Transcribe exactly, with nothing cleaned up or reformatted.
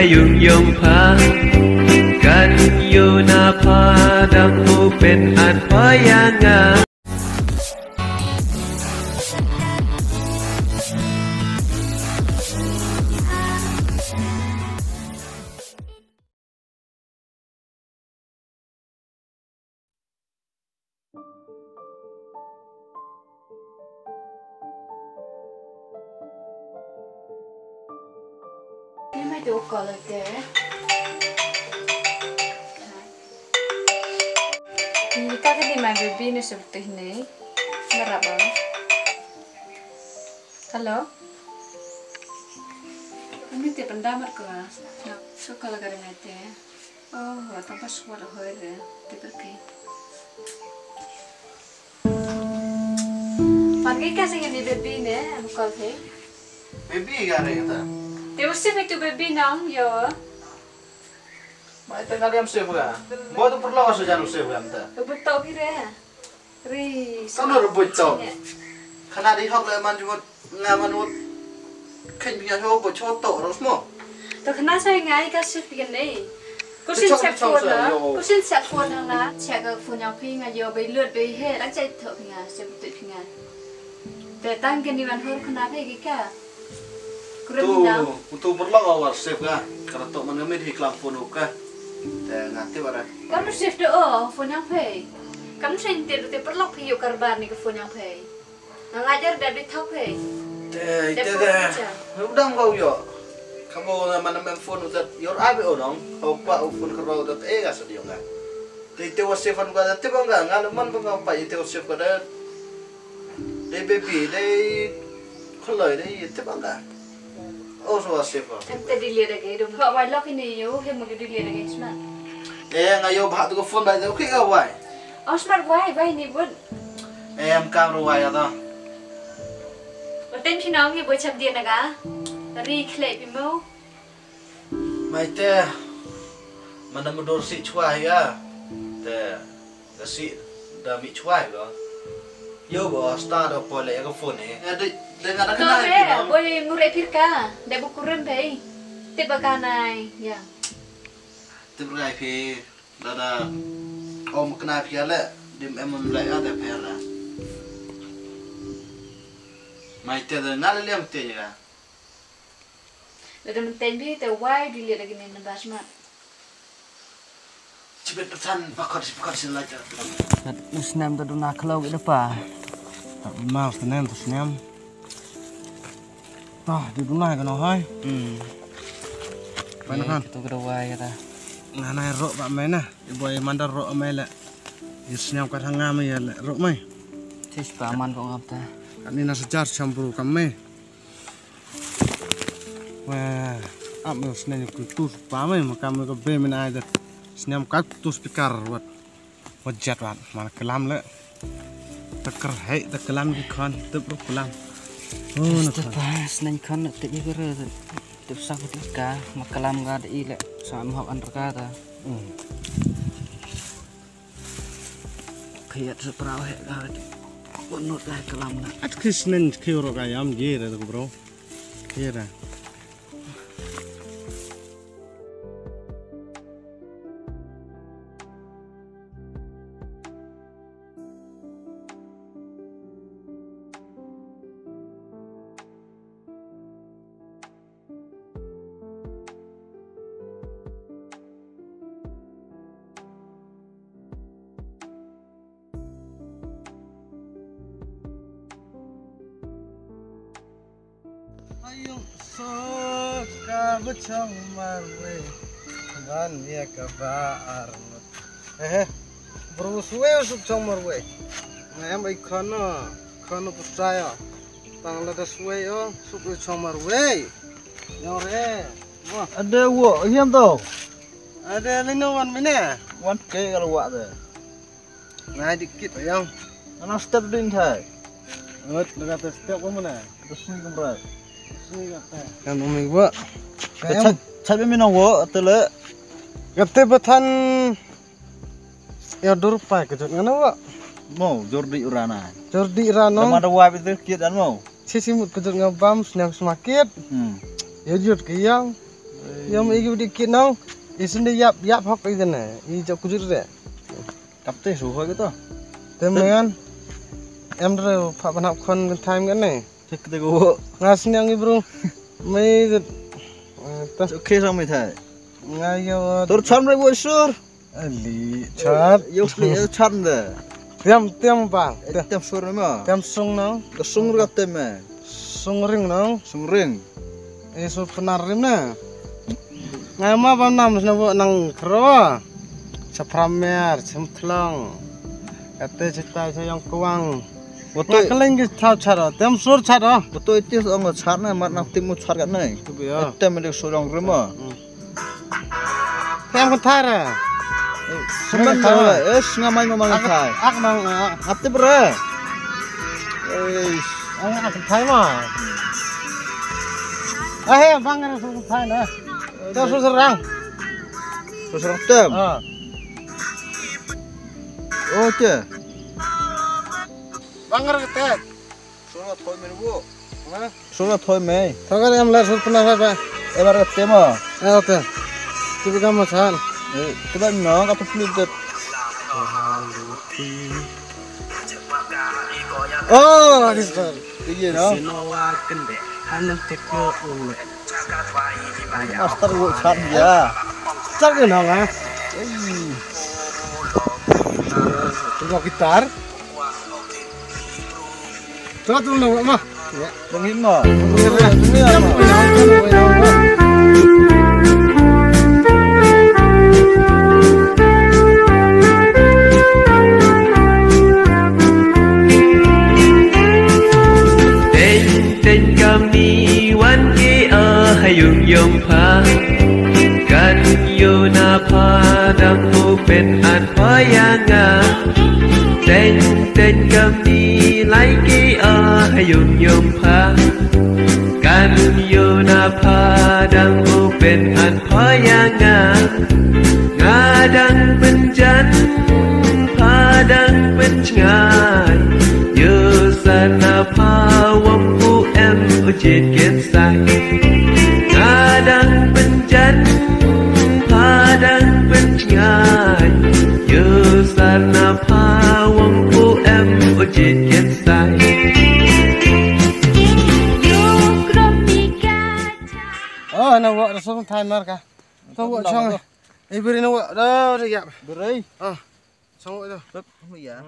Yung yung pha kan yo na pha dam u pen at pha ya nga. Ni mai te u call te. Ni ka ke ni mai baby ne sub te ni. Marap ba. Hello. Ni te panda mat ko. Sub call ka ni mai te. Oh, wa tang pas wat hoi re. Te pergi. Pan ke ka sing ni baby ne, am call phi. Baby ka re ta. Te usi phi tu baby nang yo. Mai te nga diam save ka. Bo tu perlu ka sujan save ka ta. Betul ki re. Ri. Sono rebut to. Khana di hok le man jumut nga man mut. Khen bi nga ho bo cho to ros mo. To khana sai ngai ka save ka nei. Kusin check phone na. Kusin check phone na. Check ka phone yang phi nga yo bai lut bai he. Lang check to phi nga, check to phi nga. Te tang ke ni man hor khana phi ki ka. Kurim tu, na. Tu perlu ka war save ka. Kara to man ngamit hi klang phone ka. Te ngati wara. Kam save to o phone yang phi. Kam save te te perlu phi yo karban ni ka phone yang phi. Nga ngajar da bit thok he. Te te te. Ruk dang kau yo. Kamu na mana mem phone utat yor abi onong. Kau pa u phone kerau utat eh ga sediong ga. Te te wasi phone ga te bang ga ngal man bang ga pa te wasi phone ga. De baby de. Kholoi de te bang ga. Oh so wasi phone. Em te delete age dum. Kau wai lock ini yo he mo delete age smart. Eh nga yo bha tu phone ba de okay ga wai. Oh smart wai wai ni bun. Em kam ruwai ata. Utem chinong ngi boi chap dia naga. Ri khlei pi mo. Mai te. Mana mudur si chwa ya. Te. Ga si da mi chwa ga. Yo go sta do pole ya ga phone e. Ya de de ngada kana. Boi mure pirka. De bu kurum pei. Te bakanai ya. Te bergai pei. Lada om kena phi ale dim em leh ka te pher da. Mai te da ngal liam te ka. Lada menteng bi te wai di liat lagi ni nambah semat. Chibit pesan pakot si pakot si lajak. Nat usnem da duna klau ki depa. Tak mau senem tu senem. Tah di duna ka no hai. Hmm. Pai na kan. Kita kena wai kata. Nganai rok ba mai na. Ibu ai mandar rok mai le. Isnyam kat hanga mai ya le rok mai. Tis paman kok ngap ta. Ani na sejar campur kam mai. Wah, ap mai snyam kultur pa mai makam ka be mai na aja. Snyam kat tu speaker wat. Wat jat wat man kelam le. Teker hei te kelam ki khon tep ru kelam. Oh na. Tep pa snyam khon tep ye kere. Tep sa kut ka ma kelam ga de i le sa ma hok an reka ta. Hmm. Khiat sa prau he ga de. Bunut ga kelam na. At kis nen khiu ro ga yam ye re bro. Ye re. Ayung so ka bchong marwei. Ban ya ka ba arngut. Eh, eh. Bro suwe suk chong marwei. Nga em ai khano, khano putraya. Tang lada suwe o, suk chong marwei. Nyore. Wah. Ada wo, hiam to. Ada lino wan mine. Wan ke kalau wak de. Ngai dikit ayang. Ana step din thai. Ngut, na kata step ko mana? Terus ni kumra. Sini kata. Kan umi gua. Chat, chat be minong wo, tele. Kata batan. Ya dur pai kejut ngana wa. Mo, Jordi urana. Jordi urana. Nama da wa bitu kiat dan mo. Sisi mut kejut ngabam, senyang semakit. Hmm. Ya jut ke yang. Yom i ki bidi kit nong. I sini yap yap hok i dene. I jok kujur de. Kap te su hoi gitu. Tem dengan. Em re pha ban hap khon kan time kan ne. Thik te go. Nga sini ang i bro. Mai de. Ta. Oke sang mai thai. Nga yo. Tur cham re go sur. Ali chat. Yo pli yo chat de. Tiam tiam pa. Tem sur ma. Tiam sung nong. Ka sung ra tem. Sung ring nong. Sung ring. E sur Pnar rim na. Ngai ma bam nam sna bo nang kro. Sa Pramer, Chimthlong. Kate chita sa Yong Kwang. Betul. Ngai keleng ki thaw charo, tem sur charo. Betul itu ong char na mat nang timu char kat nai. Tu ya. Tem de sur ong rim ma. Tem kan thara. Semen da, eh, senga mai memang thai. Ak nang. Ati bra. Eh, ang ak thai ma. Ah, eh, bang ada sur thai na. Dah sur serang. Sur serang tem. Ah. Oh, te. Bang ada tet. Sur na thoi me bu. Ha? Sur na thoi me. Thoi ka em la sur puna ba. E bar ka tema. Eh, oke. Tu bi kam masan. Eh, tu ba no ka tu flip det. Oh, this one. Iya no. Master wo chat ya. Chat ke na ma. Eh. Tu ba gitar. Coba turun dulu, Mak. Ya. Bang Hima. Teng teng kami wan ki ah hayung yong pha. Kan yo na pha dang u pen an pha ya nga. Teng teng kam ni lai ki ah hayung yong pha. Kan yo na pha dang u pen an pha ya nga. Nga dang pynjan pha dang pynjngai. Yo sa na pha wong u em u jet ken sai. Nga dang pynjan pha dang pynjngai. Yo sa na pha wong u em u jet ken sai. Oh, na wa da song thai mar ka. To wa chong. Ei biri na wa da da yap. Biri. Ah. Chong wa da. Rap ya.